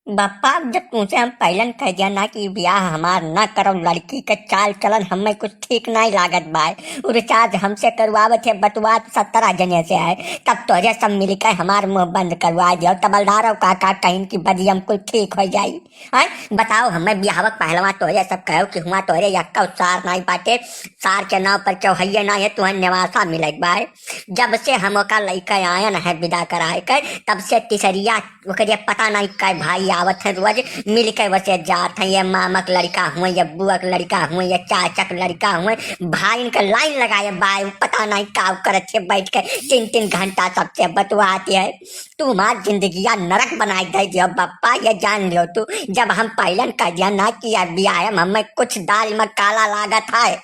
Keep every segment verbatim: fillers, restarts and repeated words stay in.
बप्पा, जब तुमसे हम पहलन कह दिया ना कि ब्याह हमार ना करब, लड़की के चाल चलन हमें कुछ ठीक नाहीं लागत बाय। उ रिचार्ज हमसे करवावत है, बतुआत सत्रह जने से है, तब तोहरे सब मिलके हमार मुंह बंद करवा दियो। तबलदार और काका कहिन कि बदियम कुल ठीक हो जाई। हैं? बताओ, हमें ब्याहवक पहलवा तोहरे सब कहो कि हुआ तोहरे यक्का सार नाहीं बाटे, सार के नाव पर केहू हइये नाहीं है, तुहन नेवासा मिलत बाय। जब से हम ओका लइके आयन है विदा कराए के, तब से तिसरिया ओकरे पता नाहीं कै भाई आवत हैं, रोज मिल के वसे जात हैं। ये मामा के लड़का हुए, ये बुआ के लड़का हुए, ये चाचा के लड़का हुए, भाई इनके लाइन लगाए बाय, पता नाहीं का करत है बैठ के, तीन तीन घंटा सबसे बतुआत है। तू हमार जिंदगिया नरक बनाए दे दियो बप्पा, ये जान लियो तू। जब हम पहलन कह दिया ना कि अब ब्याह में हमें कुछ दाल में काला लागत है,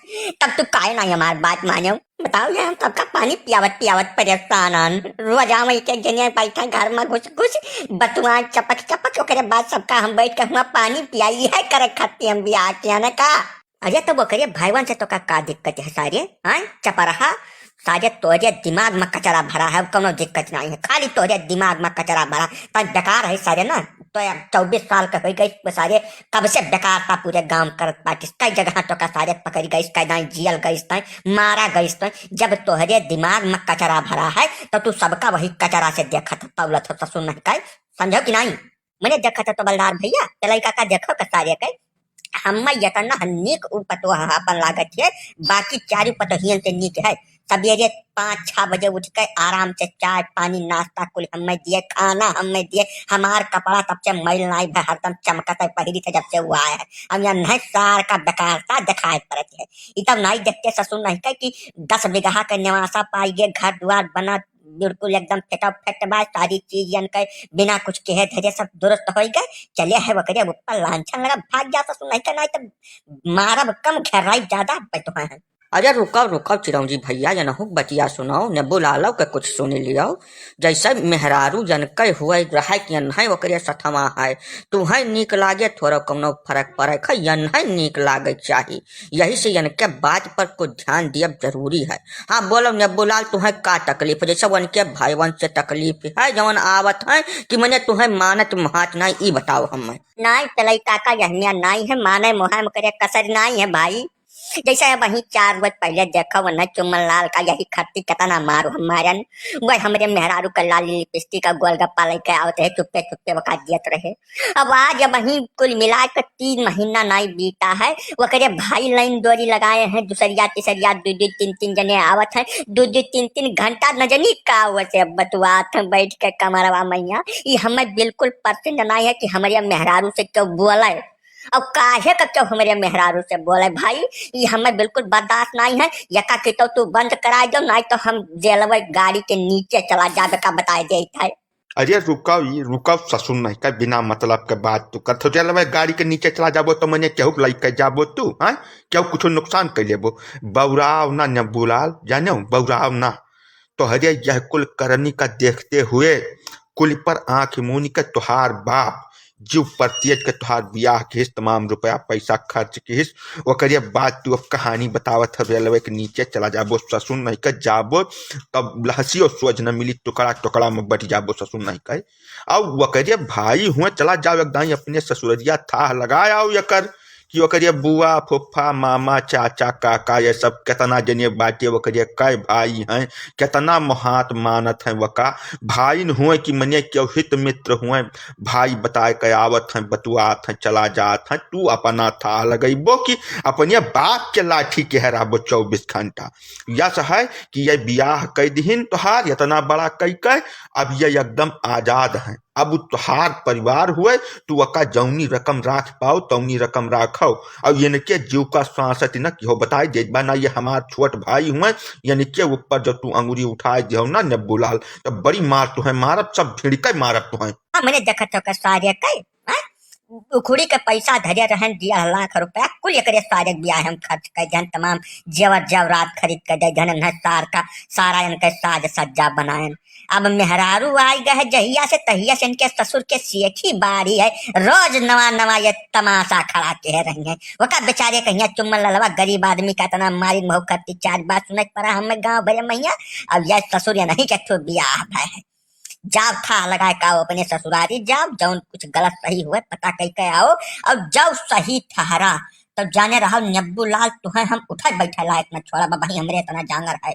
तब तू काहे नाहीं हमार बात माने? बताओ, ये हम सबका पानी पियावत पियावत परेशान हन। रोज आवे एक एक जने बैठे घर में घुस घुस, बतुआ चपक चपक, ओकरे बाद सबका हम बैठ के हुआ पानी पियाई है करे खातिर हम ब्याह किया ना का? अरे, तब ओकरे भाईवन से तोका का दिक्कत है सारे? हाँ, चपरहा, सारे तोरे दिमाग में कचरा भरा है, कौनो दिक्कत नाहीं है, खाली तोरे दिमाग में कचरा भरा। तब बेकार है सारे ना, तो यार चउबीस साल के हो गई सारे, कब से बेकार था पूरे गांव करत बाटिस। कई जगह तोका सारे पकड़ गइस, कई दाई जियल गइस, ताई मारा गइस। ताई जब तोहरे दिमाग में कचरा भरा है, तो तू सबका वही कचरा से देखत पौलत हो, ससुर नहीं कहे, समझो कि नाहीं? मने देखत है तबलदार भैया, ते लइका का देखो का सारे के, हम्मे यतना नीक उ पतोह अपन लागत है, बाकी चारू पतोहियन से नीक है। सबेरे पाँच छह बजे उठ के आराम से चाय पानी नाश्ता कुल हम्मे दिए, खाना हम्मे दिए, हमार कपड़ा तब से मैल नाई भय, हरदम चमकत है, पहिरी थे जब से उ आए है। अब यहाँ नहीं सार का बेकारता दिखाई पड़त है। ई तब नाई देखते ससुर नहीं कहे कि दस बीघा के निवासा पाई गे, घर दुआर बना, बिल्कुल एकदम फिटा फिट बा, सारी चीज यन के बिना कुछ कहे धरे सब दुरुस्त होई गए। चले है ओकरे ऊपर लांछन लगा, भाग जा ससुर, नहीं तो, नहीं तो मारब कम, घेराई ज्यादा बैठो है। अरे रुकव, रुकव चिरौंजी भैया, यनहु बतिया सुनव, नेबू लालव के कुछ सुन लियो। जैसे मेहरारू यनके हुए रहे कि यन्है ओकरे सथवा है, तुहै नीक लागे, थोड़ा कौनो फर्क पड़े है, यन्है नीक लागे चाही। यही से यनके बात पर कुछ ध्यान दियब जरूरी है। हाँ, बोलो नेबूलाल, तुहैं का तकलीफ है? जैसे उनके भाईवन से तकलीफ है, जवन आवत है कि मने तुहैं मानत महात नाई, ई बताओ हमें। नाई, तलई काका, यहमिया नाई है, माने मोहे में करे कसर नाई है भाई। जैसे अब वहीं चार रोज पहले देखो, उन्हें चुम्मन लाल का यही खट्टी कितना मारो हम मारन। वह हमरे मेहरारू का लाली लिपस्टिक का गोलगप्पा लेके आवत रहे, चुप्पे चुप्पे वका दियत रहे। अब आज अब वहीं कुल मिला के तीन महीना नाई बीता है, ओकरे भाई लाइन डोरी लगाए हैं, दूसरिया तीसरिया दू दू तीन तीन जने आवत हैं, दू दू तीन तीन घंटा न जनी का वसे बतुआत हैं बैठ के कमरवा मैया। ई हमें बिल्कुल पसंद नाई है कि हमरे मेहरारू से केहू बोले, और काहे का केहू हमरे मेहरारू से बोले भाई, ई हमें बिल्कुल बर्दाश्त नाई है। यका कितो तू बंद कराए दो, नाई तो हम जेलवे गाड़ी के नीचे चला जाबे का बताए देत है। अरे रुकव, ई रुकव ससुर नहीं का, बिना मतलब के बात तू करत हो। चल बे, गाड़ी के नीचे चला जाबो तो मने केहू के लइके जाबो तू, हाँ? केहू कुछो नुकसान कर लेबो? बौराव ना नेबूलाल, जाने हो, बौराव ना। तोहरे यह कुल करनी का देखते हुए कुल पर आँख मूनी के तोहार बाप जीव परतियज के तोहार बियाह किहिस, तमाम रुपया पैसा खर्च किहिस, ओकरे बाद तू अब कहानी बतावत ह, रेलवे के नीचे चला जाबो, ससुर नहीं के जाबो, तब लहसी और सोच न मिली, टुकड़ा टुकड़ा में बट जाबो, ससुर नहीं के। अब ओकरे भाई हुए चला जाओ, एक दाई अपने ससुररिया थाह लगाए आओ एकर, कि ओकरे बुआ, फुफ्फा, मामा, चाचा, काका, ये सब केतना जने बाटे, ओकरे कै भाई हैं, केतना मोहात मानत हैं ओका। भाई न हुए कि मने केहू हित मित्र हुए, भाई बताए के आवत हैं, बतुआत हैं, चला जात हैं, तू अपना थाह लगइबो कि अपने बाप के लाठी के हराबो चउबीस घंटा। यस है कि ये बियाह कइ दिहिन तोहार, इतना बड़ा कइ के, अब ये एकदम आजाद हैं। अब उ तोहार परिवार हुए, तू ओका जौनी रकम राख पाओ, तौनी रकम राखो। और इनके जीव का श्वास है, न कि हो बताए देत बा, ना ये हमार छोट भाई हुए, इनके ऊपर जो तू अंगुरी उठाए दियो ना नेबूलाल, तो बड़ी मार तुहैं मारब, सब भिड़ के मारब तुहैं। हाँ, मने देखत हो का सारे के, हाँ? उखुड़ी के पैसा धरे रहन, डेढ़ लाख रुपया, कुल एकरे सारे के बियाह हम खर्च कर देहन, तमाम जेवर जेवरात खरीद के दे देहन, इन्हें सार का सारा इनके साज सज्जा बनायन। अब मेहरारू आइ गए है जहिया से, तहिया से इनके ससुर के सेखी बारी है, रोज नवा नवा ये तमाशा खड़ा के रही है। ओका बेचारे कहिया चुम्मन ललवा गरीब आदमी का इतना मारी महू खत्ती चार बात सुनत पड़ा हमें गाँव भरे मैया। अब यह ससुर ये नहीं के ठो बियाह भय है। जाओ, थाह लगाए का आओ अपने ससुरारी, जाओ, जौन कुछ गलत सही हुए पता कई के आओ, और जाओ सही ठहरा। तब जाने रहो नियब्बू लाल, तुहें हम उठे बैठे लायक न छोड़ा, बाबा ही हमरे इतना जांगर है।